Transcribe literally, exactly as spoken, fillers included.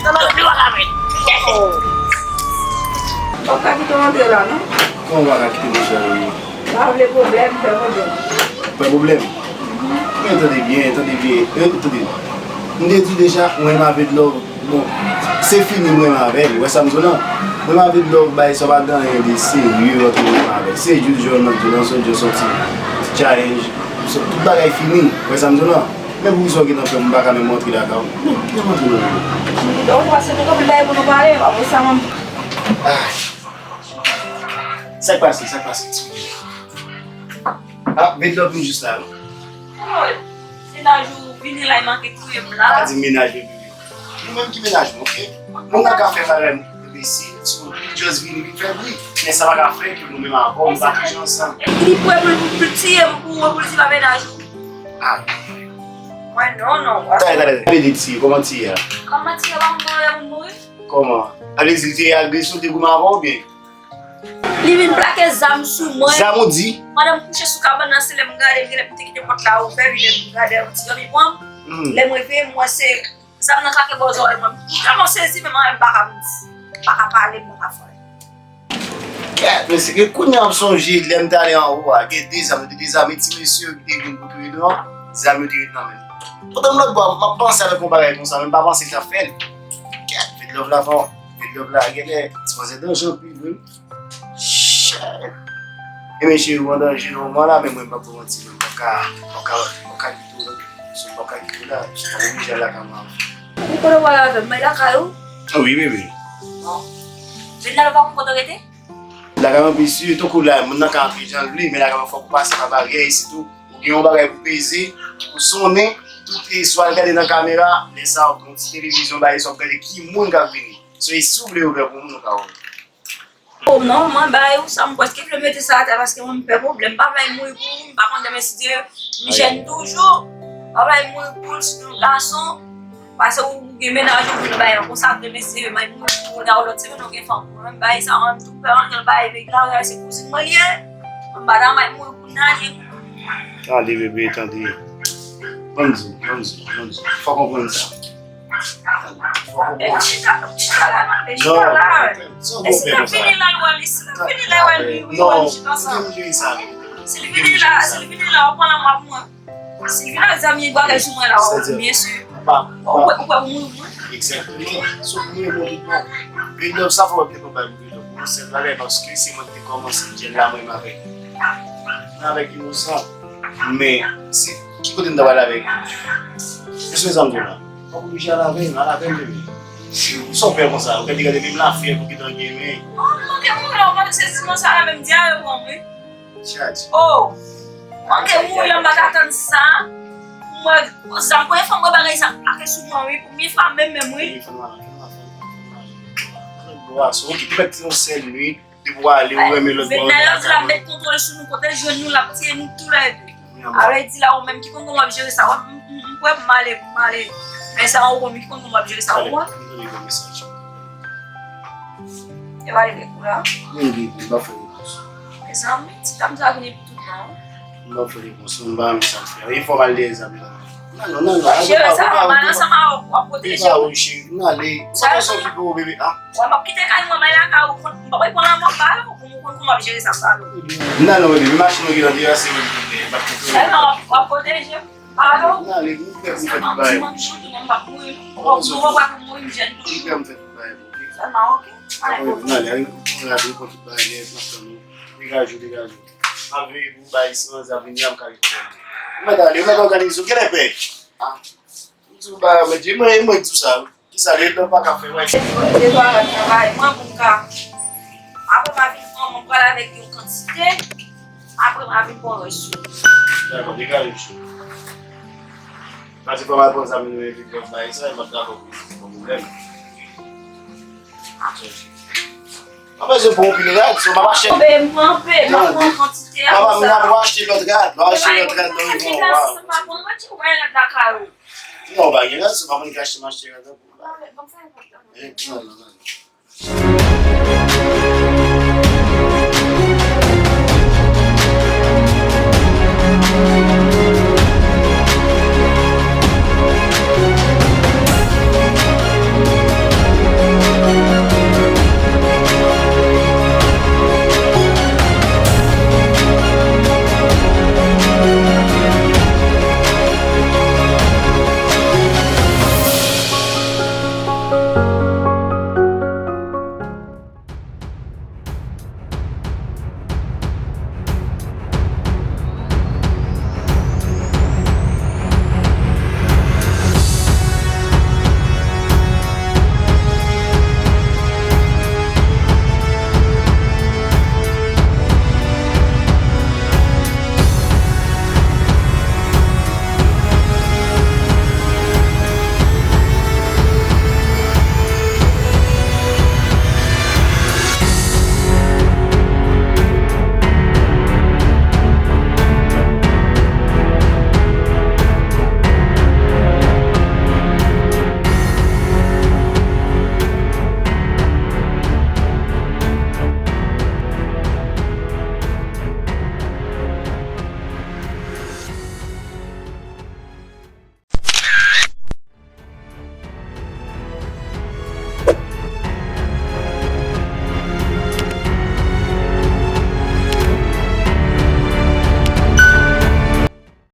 Nan lòt li w pa ka vin. Oh. W ap ka kite w antre la, non? Kòman w pa ka kite m antre la, non? Pa vle pwoblèm, fè pwoblèm. Fè pwoblèm? Men tande byen, tande byen, eh, tande. M te di w deja, mwen m avè Vedlove. Bon, se fini mwen avè l, ou wè sa m di w lan? Mwen avè Vedlove bay sa pa gen anyen de serye ant mwen avè l. Se jis jan m di w lan, se jis yon ti, ti challenge. So, tout bagay fini, ou wè sa m di w lan? Men poukisa w gentan fè m pa ka menm antre lakay ou? Men, kite m antre non. Donk, paske nou gen anpil bagay pou nou pale, apre sa, mwen. Ah. Sa k pase, sa k pase? Ah, Vedlove vin jis la, non? Oh, se la jou vini la, e manke touye m la. Pa di mennaj mwen, bebe. Nou menm ki mennaj mwen, oke? Moun nan ka fè bagay, bebe, si, si w just vini, vin fè bri. Men sa pa ka fè ke nou menm avè w, nou pa toujou ansanm. E li prè pou l, pou l tiye m, pou, pou l di pa mennaj ou. Ah. Mwen, non, non. Talè, talè. Talè, di tiye, kòman tiye a? Kòman tiye a, pa mwen, lè moun mouri? Kòman? Sa vle di li te agresyon, te goumen avè w, oubyen? Li vin plake zam sou mwen. Zam ou di? Pandan m kouche sou kabann nan, se lè m gade, m genlè m te kite pòt la ouvè, vin lè m gade yon ti zanmi pran m. Hmm. Lè m reveye, m wè se zam nan klake bò zòrèy mwen. M tèlman sezi, men mwen, m pa ka, m pa ka pale, m pa ka fè. Kèt, mesye, gen kounye a m sonje, lè m t ale anwo a, gen de zam, de, de zam, ti mesye yo ki te vin pou touye nou an, zam yo te ret nan men m. Pandan m lòt bò a, m ap panse avèk yon bagay konsa, men m pa panse l t ap fè l. Kèt, Vedlove la, bon, Vedlove la, genlè, ti manzè danje anpil, wi. Shit. E men cheri, ou an danje non, mwen la, men mwen, m p ap ba w manti, mwen, m p ap ka, m p ap ka, m p ap ka kite w, non. So, m p ap ka kite w la, m oblije al lakay mwen. Ou konnen w al avè m, mwen lakay ou? Wi, bebe. Bon. Vin la, nou pa konn kote w rete? Lakay mwen, byen si, tankou la, moun nan ka antre jan l vle, men lakay mwen, fòk ou pase pa baryè, e sitou, ou gen yon bagay pou peze, pou sonnen, tout, e swa l gade nan kamera, lè sa, ou gen yon ti televizyon, bagay sa, w ap gade ki moun k ap vini. So, e si w vle ouvè pou moun, ou ka ouvè. Oh non, mwen bay ou sa, m prèske vle mete sa atè paske mwen m pè pwoblèm. M pa vle mouri pou ou, m pa konn demen si Dye, m jèn toujou. M pa vle mouri pou l, si yon gason, paske ou gen mennaj ou vin bay an konsa, demen si Dye, m mouri pou ou, nan lòt semèn ou gen fanm. Mwen m bay sa, mwen m tou pè anpil bay, men la se kouzin mwen li ye. M pa ta may mouri pou nan li. Tande, bebe, tande. Ban m di w, ban m di w, ban m di w. Fò w konprann sa. Chita, chita la, non, men chita la. E si l ap vini la, l wè li, si l ap vini la, l wè li, wi, wè li chita ansanm. Si l vini la, si l vini la, w pran lanmò pou mwen. Si l vini ak zam, li bagay sou mwen la, w byen si. Ou kwè, ou kwè pou mouri pou mwen? Egzakteman. Si w mouri pou mwen, tout bon. Vilnèv, sa fò w te konn bay pou Vilnèv. Pou yon sèl bagay, paske se mwen ki te kòmanse djèl la, mwen menm avèk li. Mwen avèk inosan. Men, se ki kote m ta pral avèk li? Èske sa m di w la? Fòk ou oblije al avè m, al avè m, bebe. Sa w fè konsa? Ou gade, gade, menm lafyèv ou gentan gen, men. Oh, m manke mouri la, ou pa t sezi konsa la, menm dyare pran m, wi. Tchadj. Oh! M manke mouri la, m pa t atann sa. Mwen, konsa, premye fwa m wè bagay sa ap plake sou mwen, wi. Premye fwa menm, menm, wi. Premye fwa m wè bagay sa ap plake sou mwen, wi. Bò a, se ou ki te mèt yon sèl nwit. Depi w ale, ou renmen lòt bò a. Vennèl la, la met kontwòl sou nou, kote l jwenn nou, l ap tiye nou toulède. Alè di la, ou menm ki konn kòman w ap jere sa, w ap, m, m, m kwè pou m ale, pou m ale. Men sa, ou konn ki konn kòman w ap jere sa, ou konn. E pa rive kou la. Mezanmi, ti dam sa vini pou tout non. M p ap fè repons non, m pa renmen sa l fè. E fò m al dèyè zam la. Nan, non, nan, non. Jere sa, mwen ansanm avè w, w ap pwoteje w. Wi, cheri, m ale. Sa yon sò ki pou ou, bebe. Ah. Wè, m ap kite kay mwen, bay lakay ou, m p ap pran lanmò ba ou, pou m konn kòman w ap jere sa, ba ou. Nan, non, bebe, machin mwen gentan derase, mwen, m p ap kite w. Sèlman w ap, w ap pwoteje m. Alo? M ale, m prè pou m fè tout bagay. Dimanch jou, tounen m p ap mouri. Ou wè, ou wè pou mouri, m jèn toujou. M prè pou m fè tout bagay, oke? Sèlman, oke. Pa gen pwoblèm. M ale, m ale, m pran tout bagay nèt, m ap tann ou. Degaje w, degaje w. M ap veye pou ou bay san zam vini an, m ka rekipere. Ou mèt ale, ou mèt òganize w, genlè pè. Ah. M di w bagay, mwen, mwen, mwen di w sa, wi. Kisa, lè w pa ka fè, wè. Se, se travay, travay mwen pou m ka. Apre m a vin pran, mwen pral avèk yon kantite. Apre m a vin pran rès yo. Dakò, degaje w. Pati fò m al pran zam nou epi pran bagay sa, e m ap dakò pou yon pwoblèm. Mwen bezwen pran yon pil rad, so m ap achte. Kanpe, m kanpe, m ap pran kantite a konsa. Papa, m ap achte lòt rad, m ap achte lòt rad nan yon bon, waw. Non, pa gen rad, so pa mwen ki achte, m achte rad la pou ou. Eh, non, non, non.